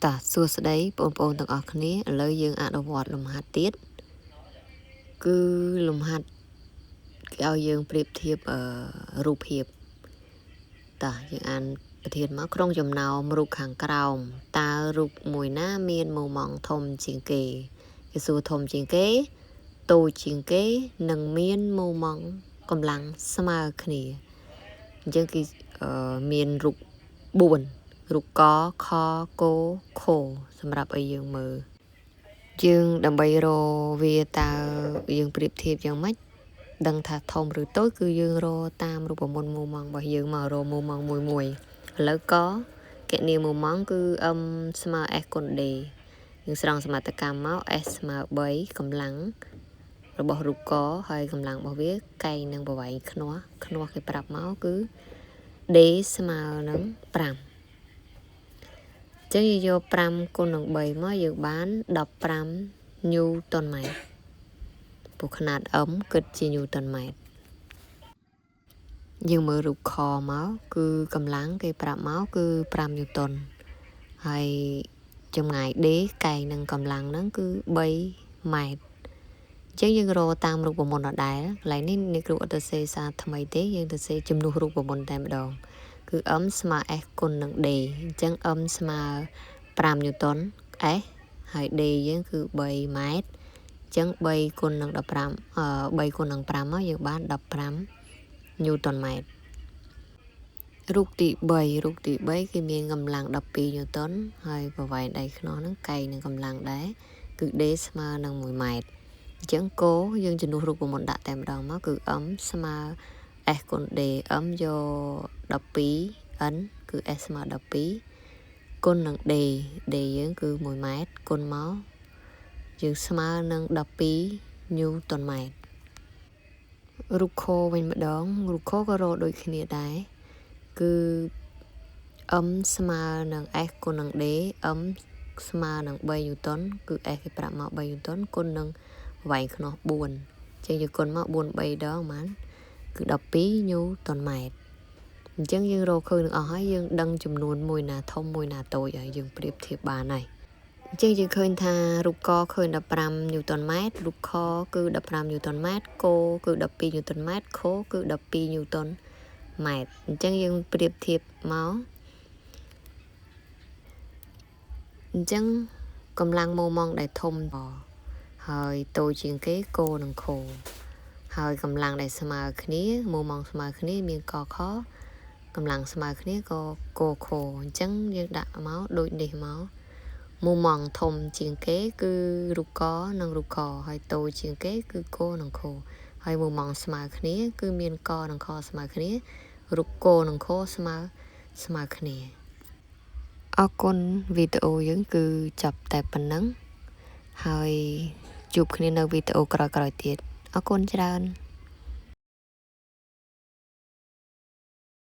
តោះសួស្តីបងប្អូនទាំងអស់គ្នាឥឡូវយើងអនុវត្តលំហាត់ទៀតគឺលំហាត់គេឲ្យយើងប្រៀបធៀបរូបភាពតោះយើងអានប្រធានមកក្នុងចំណោមរូបខាងក្រោមតើរូបមួយណាមានម៉ូម៉ង់ធំជាងគេគេសួរធំជាងគេតូចជាងគេនិងមានម៉ូម៉ង់កម្លាំងស្មើគ្នាអញ្ចឹងគេមានរូប4រូបកខកខសម្រាប់ឲ្យយើងមើលយើងដើម្បីរកវាតើយើងប្រៀបធៀបយ៉ាងម៉េចដឹងថាធំឬតូចគឺយើងរកតាមរូបមន្តម៉ូម៉ង់របស់យើងមករកម៉ូម៉ង់មួយមួយឥឡូវកគណនាម៉ូម៉ង់គឺ m ស្មើ s គុណ d យើងស្រង់សមត្ថកម្មមក s ស្មើ3កម្លាំងរបស់រូបកហើយកម្លាំងរបស់វាកែងនឹងប្រវែងខ្នាស់ខ្នាស់គេប្រាប់មកគឺ d ស្មើនឹង5ចឹងយើងយក5គុណនឹង3មកយើងបាន15ញូតុនម៉ែត្រព្រោះຂະຫນាត m គិតជាញូតុនម៉ែត្រយើងមើលរូបខមកគឺកម្លាំងគេប្រាប់មកគឺ5ញូតុនហើយចម្ងាយ d កែងនឹងកម្លាំងហ្នឹងគឺ3ម៉ែត្រអញ្ចឹងយើងរកតាមរូបមន្តដដែលកន្លែងនេះអ្នកគ្រូអត់ទៅសេសារថ្មីទេយើងទៅសេជំនួសរូបមន្តតែម្ដងគឺ m ស្មើ s គុណនឹង d អញ្ចឹង m ស្មើ5ញូតុន s ហើយ d យើងគឺ3ម៉ែត្រអញ្ចឹង3គុណនឹង15 3គុណនឹង5មកយើងបាន15ញូតុនម៉ែត្ររូបទី3រូបទី3គេមានកម្លាំង12ញូតុនហើយប្រវែងដៃខ្នោះហ្នឹងកែងនឹងកម្លាំងដែរគឺ d ស្មើនឹង1ម៉ែត្រអញ្ចឹងកយើងជំនួសរូបមន្តដាក់តែម្ដងមកគឺ m ស្មើ s គុណ d m យក12 n គឺ s ស្មើ12គុណនឹង d d យើងគឺ1ម៉ែត្រគុណមកយើងស្មើនឹង12ញូតុនម៉ែត្ររូបខវិញម្ដងរូបខក៏រកដូចគ្នាដែរគឺ m ស្មើនឹង s គុណនឹង d m ស្មើនឹង3ញូតុនគឺ s គេប្រាប់មក3ញូតុនគុណនឹងវែងខ្នោះ4ចឹងយើងគុណមក4 3ដងហ្មងគឺ12ញូតុនម៉ែត្រអញ្ចឹងយើងរកឃើញទាំងអស់ហើយយើងដឹងចំនួនមួយណាធំមួយណាតូចហើយយើងប្រៀបធៀបបានហើយអញ្ចឹងយើងឃើញថារូបកឃើញ15ញូតុនម៉ែត្ររូបខគឺ15ញូតុនម៉ែត្រកគឺ12ញូតុនម៉ែត្រខគឺ12ញូតុនម៉ែត្រអញ្ចឹងយើងប្រៀបធៀបមកអញ្ចឹងកម្លាំងម៉ូម៉ង់ដែលធំហើយតូចជាងគេកនិងខហើយកម្លាំងដែលស្មើគ្នាម៉ូម៉ង់ស្មើគ្នាមានកខកម្លាំងស្មើគ្នាក៏កខអញ្ចឹងយើងដាក់មកដូចនេះមកម៉ូម៉ង់ធំជាងគេគឺរូបកនិងរូបខហើយតូចជាងគេគឺកនិងខហើយម៉ូម៉ង់ស្មើគ្នាគឺមានកនិងខស្មើគ្នារូបកនិងខស្មើគ្នាអរគុណវីដេអូយើងគឺចាប់តែប៉ុណ្ណឹងហើយជួបគ្នានៅវីដេអូក្រោយៗទៀតអរគុណច្រើន។